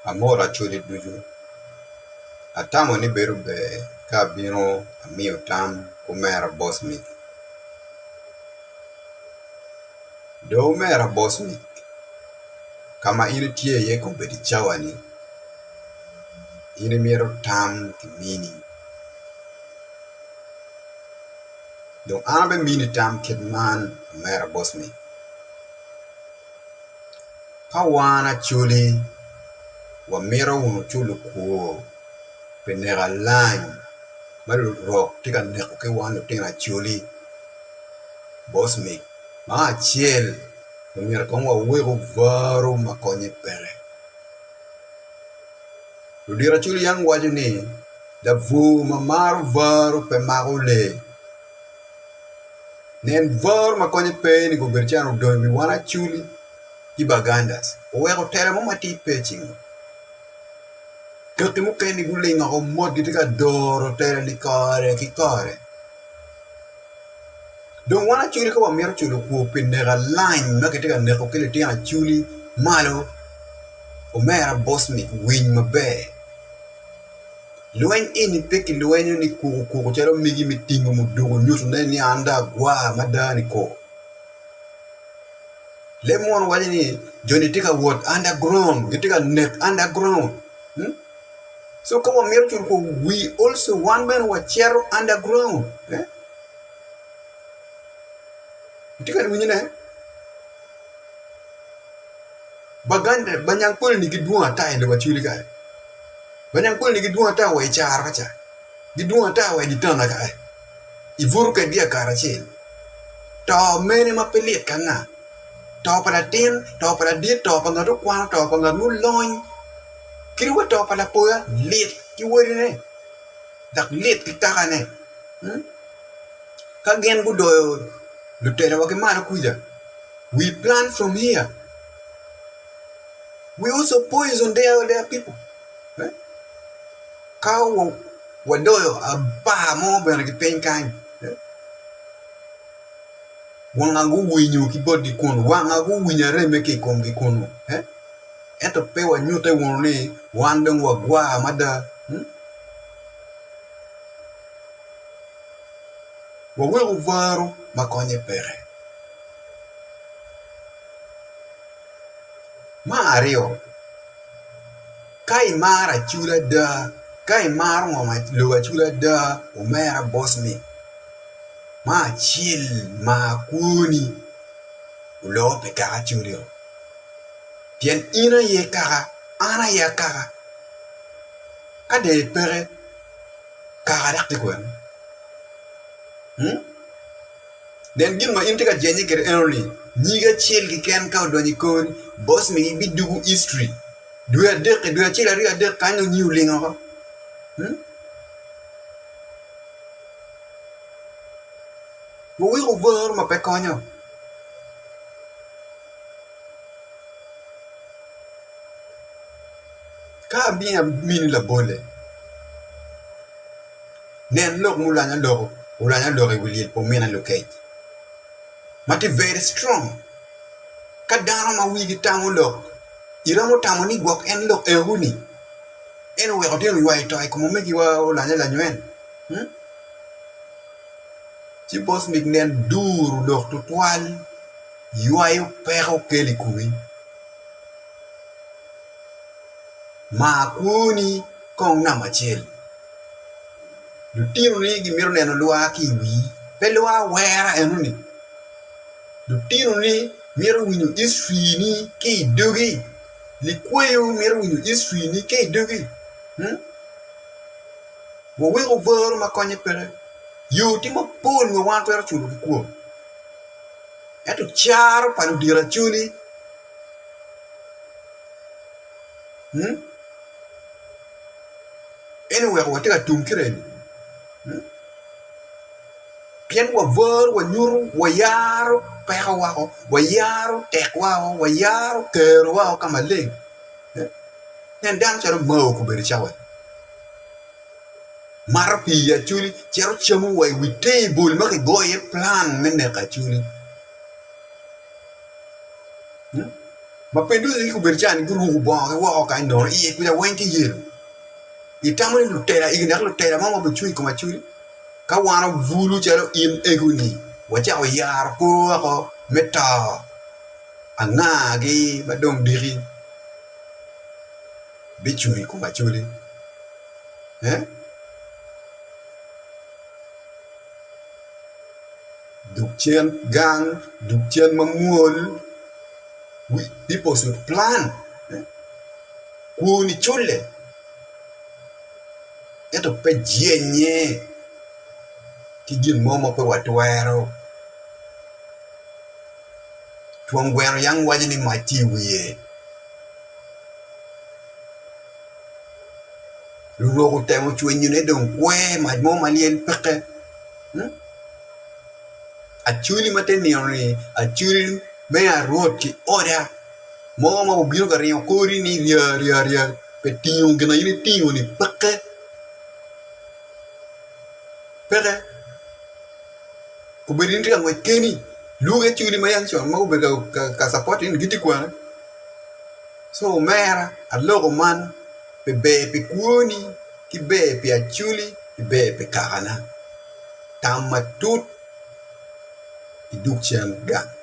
Amoro Acholi ducu, atamo ni bedo ber ka abino amiyo tam ki omera Bosmic. Dong omera Bosmic, ka ma in itye iye kombeddi cawa-ni, in imito tam kimini. Dong an abimini tam kit man omera Bosmic. Ka wan Acholi wamito wunu culo kwor pi neko alany ma lurok tye ka neko ki wan lutino Acholi bosmic ma acel omyero kong waweku baro ma konye peke. Ludito Acholi yam giwaco ni labwor ma maro baro pe mako lee. Nen boro ma konye pe ni gubedo calo odonyo i wi wan Acholi ki Bagandas oweko tela mo matir pe i cingwa. Kaki mukene gulingo woko mot gitye ka doro tela-ni kore ki kore. Dong wan Acholi ka wamito culo kwor pi neko alany ma kitye ka neko ki litino Acholi malo omera Bosmic winy maber. Lweny eni pe kilwenyo ni kuku kuku calo megi me tingo muduku nyutone ni an dong agwar mada ni kor. Leb munu waco ni joni tye ka wot underground gitye ka nek underground so ka wamito culo kwor we also wan bene wacito underground itye ka winyone Baganda banyankole-ni gidwong ata i lobo Acholi kany. Banyankole-ni gidwong ata wa i caro ka ca, gidwong ata wa i dye tana ka ibuto kwedgi karacel. To mene ma pe lit ka nga? To pa latin, to pa ladit, to pa ngat okwano, to pa ngat mulony kadi wa to pa lapoya lit ki wadine dok lit ki kakane. Ka gin gudoyo lutelawa ki malo kuca we plan from here. We also poison their, their people. Eh? Ka wadoyo apar mo bene ki piny kany, eh? wanga guwinyo ki botgi kunu, wanga guwinyo aremme ki i komgi kunu. Eh? Ento pe wanyute wunu ni wan dong wagwar mada. Hmm? Waweko varo ma konye peke. Me aryo, ka imaro Acholi ada, ka imaro ngom lobo Acholi ada omera Bosmic me acel mar kwoni oloo pi kaka Acholi-o pien in aye kaka an aye akaka ka dong ipeke kaka dok tye kwene. Nen gin ma in itye ka jenye kwede enoni, nyig acel keken ka odonyo i kori, boss migi bidwogo history dwe adek-ki, dwe acel aryo adek kany dong nyingi oling woko. Wuweko woro ma pe konyo. Ka amiyo amini labolle. Nen lok ma olany oloko, olany oloko i wi lyel pa omine lukec ma tye very strong ka dano ma wigi tamo lok iromo tamo ni gwok en lok eno-ni en oweko tye oywayo to i kom omegiwa olanya lanywen ci bosmic nen duru lok tutwal ywayo peko kelo i komi mar kwoni kong namba acel. Lutinoni gimito neno lwar ki i wii, pe lwar wera enoni. Lutinoni mito winyo history-ni ki i dogi, likwayo mito winyo history-ni ki i dogi. Waweko boro ma konye peke. Yo tye mapol ma wan twero culo ki kwor, ento caro pa ludito Acholi. En oweko watye ka tum kite eni pien wabworo wanyuto wayaro peko woko wayaro tekwa woko wayaro kerowa woko ka maleng nen dano calo Mao gubedo cawa mato pii i Acholi cito camo wa i wi tebul ma kigoyo iye plan me neko Acholi. Mapinduzi ki gubedo cani guruko bongogi woko kany nono iye kuca weng tye yelo. Itamo ni lutela igi nek lutela mo ma obicung i kom Acholi? Ka wan obulu calo in ego-ni, wacako yaro kor woko me to angagi ma dong diki bicung i kom Acholi? Eh? Duk cen gang, duk cen mamwol, people should plan. Kwoni culle ento pe jennye ki gin mo ma pe watwero. Twon gweno yam waco ni mac tye i wiye lurok otemo cwinyone dong kwer mac mo ma lyel peke Acholi ma te nino-ni acholi me arot ki oda. Mo ma obino ka ringo kori ni rya rya rya pe tingo gin ma in itingo ni peke peke obedo in itye ka ngwec keni lwongi acwali ma yam con ma gubedo ka capot in gitye kwene co omera aloko man pi ber pi kwoni ki ber pi acwali ki ber pi kakana tam matut idug cen gang.